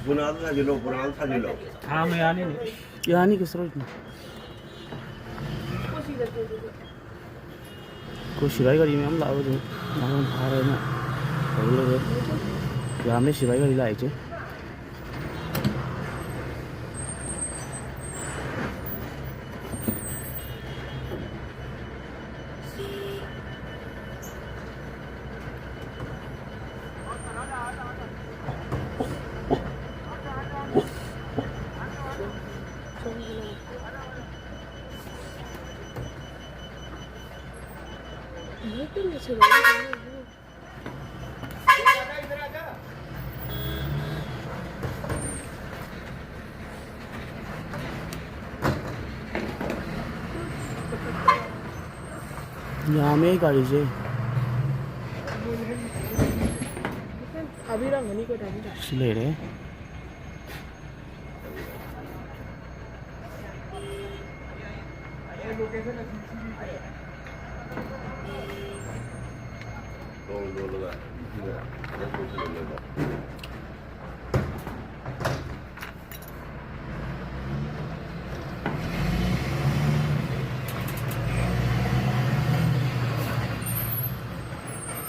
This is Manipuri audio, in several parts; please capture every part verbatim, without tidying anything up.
ꯕꯨꯅꯥꯗ ꯊꯥꯖꯤꯜꯂꯣ, ꯕꯨꯅꯥꯗ ꯊꯥꯖꯤꯜꯂꯣ꯫ ꯊꯥꯃ ꯌꯥꯅꯤꯅꯦ꯫ ꯌꯥꯅꯤ, ꯀꯩꯁꯨ ꯂꯩꯇꯦ꯫ ꯑꯩꯈꯣꯏ ꯁꯤꯕꯥꯏ ꯒꯥꯔꯤ ꯃꯌꯥꯝ ꯂꯥꯛꯑꯕ ꯑꯗꯨꯝ ꯉꯥꯏꯍꯥꯛ ꯐꯥꯔꯦꯅ ꯇꯧ ꯂꯩꯔꯦ꯫ ꯌꯥꯝꯃꯦ ꯁꯤꯕꯥꯏ ꯒꯥꯔꯤ ꯂꯥꯛꯏꯁꯦ꯫ ꯌꯥꯝꯃꯦ ꯒꯥꯔꯤꯁꯦ꯫ ꯊꯥꯕꯤꯔꯝꯒꯅꯤꯀꯣ, ꯗꯥ ꯕꯤꯗꯥ? ꯁꯤ ꯂꯩꯔꯦ꯫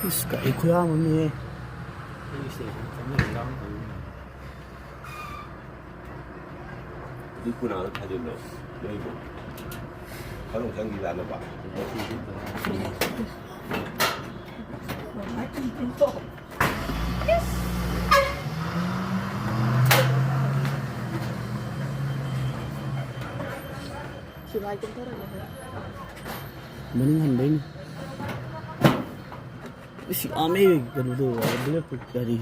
ꯏꯁ, ꯒꯥꯔꯤ ꯈꯨꯌꯥꯝ ꯑꯃꯅꯤꯍꯦ꯫ ꯑꯗꯨ ꯀꯨꯅꯥꯗ ꯊꯥꯖꯤꯜꯂꯣ, ꯅꯣꯏꯕꯨ꯫ ꯈꯔ ꯆꯪꯈꯤ ꯌꯥꯅꯕ꯫ ꯃꯅꯤꯡ ꯍꯟꯕꯩꯅꯤ꯫ ꯏꯁ, ꯌꯥꯝꯃꯦ ꯀꯩꯅꯣꯗꯣ, ꯕ꯭ꯂꯦꯛ ꯒꯥꯔꯤ꯫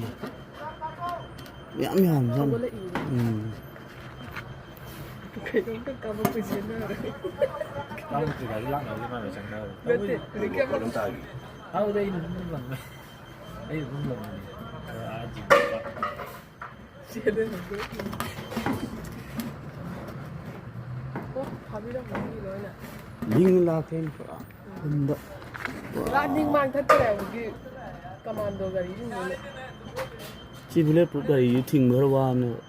ꯌꯥꯝ ꯌꯥꯝꯖꯥꯠꯅꯤ꯫ ꯍꯧꯒꯠꯂꯛꯏꯅꯦ꯫ ꯎꯝ꯫ ꯀꯩꯅꯣꯝꯇ ꯀꯥꯞꯄꯛꯄꯁꯦ ꯅꯥꯔꯦ꯫ ꯀꯥꯡꯂꯨꯞꯀꯤ ꯒꯥꯔꯤ ꯂꯥꯛꯅꯕꯒꯤ ꯃꯥꯅ ꯆꯪꯅꯕ꯫ ꯅꯠꯇꯦ, ꯍꯧꯖꯤꯛꯀꯤ ꯑꯃ ꯀꯩꯅꯣꯝ ꯇꯥꯈꯤ꯫ ꯍꯥꯎꯗ ꯑꯩꯅ ꯑꯗꯨꯝ ꯂꯪꯉꯦ꯫ ꯑꯩꯅ ꯑꯗꯨꯝ ꯂꯪꯉꯦ꯫ ꯑꯥ, ꯖꯤꯞꯇ꯫ ꯑꯣ, ꯐꯥꯕꯤꯔꯝꯃꯅꯤ ꯂꯣꯏꯅ꯫ ꯂꯤꯡ ꯂꯥꯛꯈ꯭ꯔꯦꯅꯦ ꯄꯨꯔꯥ ꯈꯨꯟꯗ꯫ ꯄꯨꯔꯥ ꯅꯤꯡ ꯃꯥꯡ ꯊꯠꯇ꯭ꯔꯦ ꯍꯧꯖꯤꯛꯀꯤ ꯀꯃꯥꯟꯗꯣ ꯒꯥꯔꯤꯁꯤꯡꯗꯨꯅ꯫ ꯁꯤ ꯕꯨꯂꯦꯠ ꯄ꯭ꯔꯨꯐ ꯒꯥꯔꯤꯁꯤ ꯊꯤꯡꯕ ꯈꯔ ꯋꯥꯕꯅꯦꯕ꯫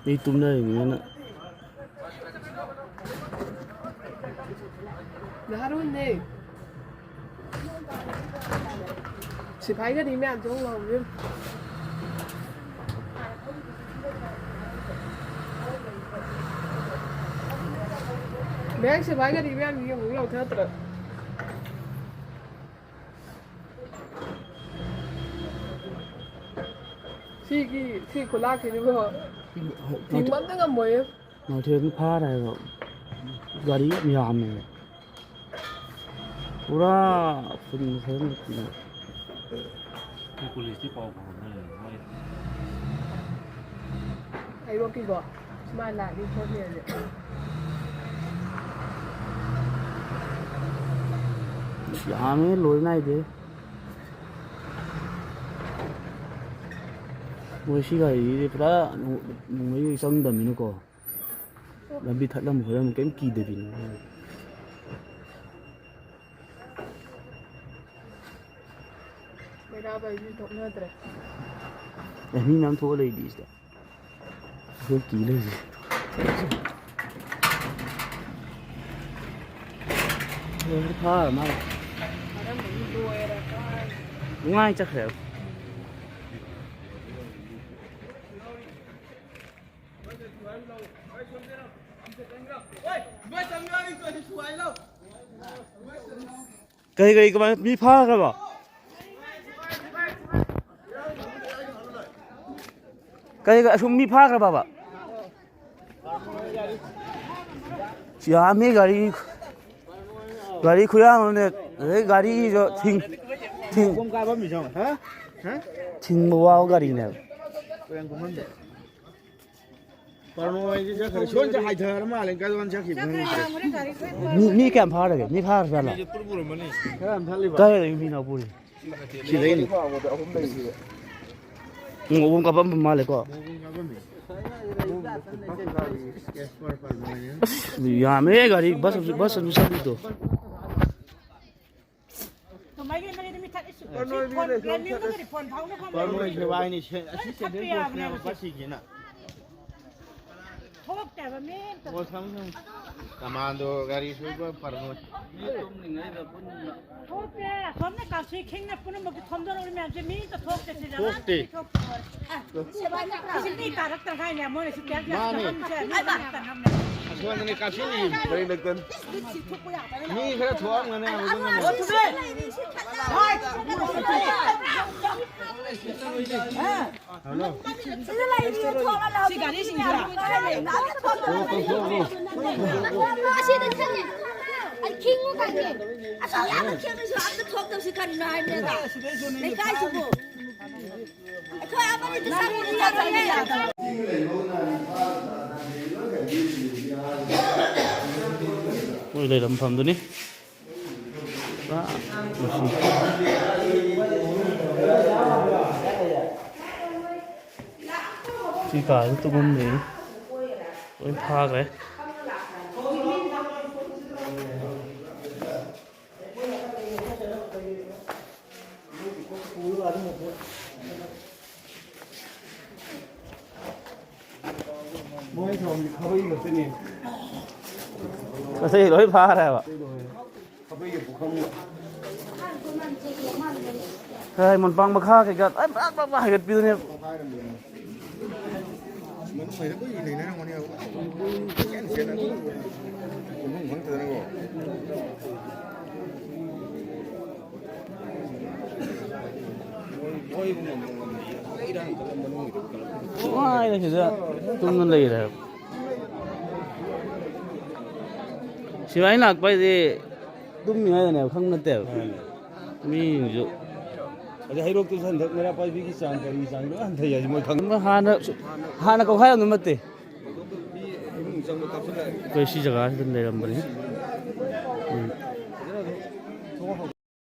ꯃꯤ ꯇꯨꯝꯅꯔꯤꯕꯅꯤꯅ꯫ ꯅꯍꯥꯔꯣꯟꯅꯦ꯫ ꯁꯤꯐꯥꯏꯒꯗꯤ ꯃꯌꯥꯝ ꯆꯪ ꯂꯥꯎꯕꯤꯔꯝ꯫ ꯃꯌꯥꯡ ꯁꯤꯐꯥꯏꯒꯗꯤ ꯃꯌꯥꯝ ꯌꯦꯡꯉꯨ ꯂꯥꯎꯊꯠꯇ꯭ꯔꯣ? ꯁꯤꯒꯤ ꯁꯤ ꯈꯨꯂꯥꯛꯁꯤꯗꯤꯀꯣ ꯊꯤꯡꯕ ꯑꯝꯇ ꯉꯝꯃꯣꯏꯌꯦ꯫ ꯃꯥꯏꯊꯦꯟ ꯐꯥꯔꯦ ꯍꯥꯏꯕ꯫ ꯒꯥꯔꯤ ꯌꯥꯝ ꯌꯥꯝꯃꯦ꯫ ꯄꯨꯔꯥ ꯐꯨꯜ ꯐꯖꯅ ꯄꯨꯂꯦ꯫ ꯄꯨꯂꯤꯁꯇꯤ ꯄꯥꯎ ꯐꯥꯎꯅꯔꯦ ꯃꯣꯏ꯫ ꯍꯩꯔꯣꯛꯀꯤꯀꯣ ꯁꯨꯃꯥꯏꯅ ꯂꯥꯛꯅꯤ ꯈꯣꯠꯅꯤ ꯍꯥꯏꯁꯦ꯫ ꯌꯥꯝꯃꯦ ꯂꯣꯏ ꯅꯥꯏꯗꯦ꯫ ꯃꯣꯏ ꯁꯤ ꯒꯥꯔꯤꯁꯤꯗꯤ ꯄꯨꯔꯥ ꯅꯣꯡꯃꯩ ꯆꯪꯗꯕꯅꯤꯅꯀꯣ꯫ ꯂꯝꯕꯤ ꯊꯠꯂꯝ ꯈꯣꯠꯂꯝ ꯀꯩꯝ ꯀꯤꯗꯕꯤꯅꯦ꯫ ꯃꯩꯔꯥꯕꯩꯁꯨ ꯊꯣꯛꯅꯗ꯭ꯔꯦ꯫ ꯑꯦ, ꯃꯤ ꯃꯌꯥꯝ ꯊꯣꯛꯑ ꯂꯩꯔꯤ ꯁꯤꯗ꯫ ꯑꯩꯈꯣꯏ ꯀꯤ ꯂꯩꯔꯤ꯫ ꯂꯣꯏꯔꯦ, ꯐꯥꯔ ꯃꯥꯜꯂꯦ꯫ ꯃꯔꯝꯗꯤ ꯂꯣꯏꯔꯦ, ꯐꯥꯔꯦ꯫ ꯅꯨꯡꯉꯥꯏ ꯆꯠꯈ꯭ꯔꯦꯕ꯫ ꯀꯔꯤ ꯀꯔꯤ ꯀꯃꯥꯏ ꯃꯤ ꯐꯥꯈ꯭ꯔꯕꯣ? ꯀꯔꯤ ꯀꯔꯤ ꯑꯁꯨꯝ ꯃꯤ ꯐꯥꯈ꯭ꯔꯕꯕ? ꯌꯥꯝꯃꯤ ꯒꯥꯔꯤ, ꯒꯥꯔꯤ ꯈꯨꯌꯥꯝ ꯑꯃꯅꯦ꯫ ꯑꯗꯩ ꯒꯥꯔꯤꯁꯨ ꯊꯤꯡ-, ꯊꯤꯡ-, ꯊꯤꯡꯕ ꯋꯥꯕ ꯒꯥꯔꯤꯅꯦꯕ꯫ ꯄꯔꯅꯣꯏꯗꯤ ꯆꯠꯈ꯭ꯔꯦ꯫ ꯁꯣꯟꯁꯦ ꯍꯥꯏꯊꯔ ꯃꯥꯜꯂꯦ꯫ ꯀꯥꯏꯗ ꯆꯠꯈꯤꯕꯅꯣ ꯈꯪꯗ꯭ꯔꯦ꯫ ꯃꯤ, ꯃꯤ ꯀꯌꯥꯝ ꯐꯥꯔꯒꯦ? ꯃꯤ ꯐꯥꯔ ꯖꯥꯠꯂꯣ? ꯈꯔ ꯌꯥꯝ ꯊꯠꯂꯤꯕ꯫ ꯀꯥꯏꯗꯒꯤ ꯃꯤꯅꯣ ꯄꯨꯔꯤ? ꯁꯤꯗꯩꯅꯤ꯫ ꯎꯝ, ꯑꯍꯨꯝ ꯀꯥꯄꯝꯕ ꯃꯥꯜꯂꯦꯀꯣ꯫ ꯑꯁ, ꯌꯥꯝꯃꯦ ꯒꯥꯔꯤ, ꯕꯁ ꯑꯃꯁꯨ, ꯕꯁ ꯑꯃꯁꯨ ꯆꯠꯂꯤꯗꯣ꯫ ꯀꯃꯥꯏꯅ ꯅꯣꯏꯗꯤ ꯃꯤ ꯊꯠꯂꯤꯁꯤ? ꯁꯤ ꯐꯣꯟ, ꯂꯦꯝꯅꯤꯡꯕꯗꯗꯤ ꯐꯣꯟ ꯐꯥꯎꯅ ꯐꯝꯃꯦ꯫ ꯄꯔꯃꯣꯏ ꯁꯦꯕꯥꯏꯅꯤ, ꯁꯦ-, ꯑꯁꯤ ꯂꯣꯏ ꯊꯛꯄ ꯁꯦꯟꯇ꯭ꯔꯦꯜ ꯌꯥꯕꯅꯦ ꯐꯣꯔꯁꯅꯦꯕ ꯍꯧꯖꯤꯛ꯫ ꯕꯁꯁꯤꯡꯁꯤꯅ꯫ ꯊꯣꯛꯇꯦꯕ ꯃꯤ ꯑꯝꯇ꯫ ꯑꯣ, ꯊꯝꯃꯣ, ꯊꯝꯃꯣ꯫ ꯀꯃꯥꯟꯗꯣ ꯒꯥꯔꯤ ꯁꯣꯏꯕ ꯄꯔꯃꯣꯏ꯫ ꯊꯣꯛꯇꯦ꯫ ꯑꯁꯣꯝꯅ ꯀꯥꯡꯁꯤ ꯈꯤꯡꯅ ꯄꯨꯝꯅꯃꯛꯀꯤ ꯊꯣꯝꯗꯣꯔꯛꯂꯤ ꯃꯌꯥꯝꯁꯦ ꯃꯤ ꯑꯝꯇ ꯊꯣꯛꯇꯦ ꯁꯤꯗ꯫ ꯊꯣꯛꯇꯦ꯫ ꯁꯤ ꯃꯤ ꯇꯥꯔꯛꯇ꯭ꯔ ꯍꯥꯏꯅꯦ ꯃꯣꯏꯅ ꯁꯤ ꯀꯌꯥ ꯀꯌꯥ ꯃꯥꯅꯦ꯫ ꯊꯝꯃꯝꯃꯤꯁꯦ ꯃꯤ ꯇꯥꯔꯛꯇ꯭ꯔ ꯍꯥꯏꯅꯦ꯫ ꯑꯁꯣꯝꯗꯅꯦ ꯀꯥꯞꯁꯤꯜꯂꯤꯁꯦ꯫ ꯃꯤ ꯈꯔ ꯊꯣꯛꯑꯝꯒꯅꯦ ꯍꯥꯏꯕ ꯑꯗꯨꯅꯅꯦ꯫ ꯁꯤ ꯒꯥꯔꯤꯁꯤꯡꯁꯤꯔ? ꯑꯁꯤꯗ ꯆꯠꯂꯦ꯫ ꯑꯩ ꯈꯤꯡꯉꯨ ꯀꯥꯏꯅꯦ꯫ ꯑꯁ, ꯌꯥꯝꯅ ꯈꯤꯡꯉꯁꯨ ꯑꯝꯇ ꯊꯣꯛꯇꯕꯁꯤ ꯀꯔꯤꯅꯣ ꯍꯥꯏꯕꯅꯤꯗ꯫ ꯂꯩꯀꯥꯏꯁꯤꯕꯨ꯫ ꯑꯩꯈꯣꯏ ꯑꯃꯅꯤꯗ ꯆꯪꯕꯗꯤ ꯌꯥꯗꯕꯅꯦ꯫ ꯃꯣꯏ ꯂꯩꯔꯝꯐꯝꯗꯨꯅꯤ꯫ ꯄꯨꯔꯥ ꯅꯨꯡꯁꯤ꯫ ꯁꯤ ꯀꯥꯁꯤ ꯇꯨꯝꯐꯝ ꯂꯩ꯫ ꯂꯣꯏ ꯐꯥꯈ꯭ꯔꯦ꯫ ꯃꯣꯏ ꯁꯣꯝꯒꯤ ꯈꯥꯕꯩ ꯈꯛꯇꯅꯦ꯫ ꯉꯁꯤ ꯂꯣꯏ ꯐꯥꯈ꯭ꯔꯦꯕ꯫ ꯈꯥꯕꯩꯒ ꯄꯨꯈꯝꯒ꯫ ꯈꯔ ꯃꯣꯟꯄꯥꯡ ꯃꯈꯥ ꯀꯩꯀꯥ ꯂꯣꯏ ꯄꯨꯔꯥ ꯄꯨꯔꯥ ꯄꯨꯔꯥ ꯍꯥꯏꯒꯠꯄꯤꯗꯨꯅꯦꯕ꯫ ꯃꯅꯨꯡ ꯍꯩꯔ ꯀꯨꯏꯅ ꯂꯩꯅꯔꯝꯒꯅꯦꯕ꯫ ꯆꯦꯟ ꯆꯦꯟꯅ ꯇꯨꯝꯐꯝ ꯈꯪꯗꯗꯅꯀꯣ꯫ ꯅꯨꯡꯉꯥꯏꯅ ꯁꯤꯗ ꯇꯨꯝꯅ ꯂꯩꯔꯦ ꯍꯥꯏꯕ꯫ ꯁꯤꯕꯥꯏ ꯂꯥꯛꯄ ꯍꯥꯏꯗꯤ ꯇꯨꯝꯃꯤꯉꯩꯗꯅꯦꯕ, ꯈꯪꯕ ꯅꯠꯇꯦꯕ꯫ ꯃꯥꯅꯦ꯫ ꯃꯤꯁꯤꯡꯁꯨ꯫ ꯑꯗꯩ ꯍꯩꯔꯣꯛꯇꯁꯨ ꯍꯟꯗꯛ ꯃꯩꯔꯥ ꯄꯥꯏꯕꯤꯒꯤ ꯆꯥꯡ, ꯀꯔꯤ ꯆꯥꯡ ꯂꯣꯏ ꯍꯟꯊꯩ ꯍꯥꯏꯁꯦ ꯃꯣꯏ ꯈꯪꯕ꯫ ꯍꯥꯟꯅ, ꯍꯥꯟꯅ ꯀꯧꯈꯥꯏꯔꯝꯗꯧ ꯅꯠꯇꯦ꯫ ꯃꯤ ꯏꯃꯨꯡ ꯆꯪꯕ ꯀꯥꯞꯁꯤꯜꯂꯛꯑꯦ꯫ ꯑꯩꯈꯣꯏ ꯁꯤ ꯖꯒꯥꯁꯤꯗ ꯂꯩꯔꯝꯕꯅꯤ꯫ ꯎꯝ꯫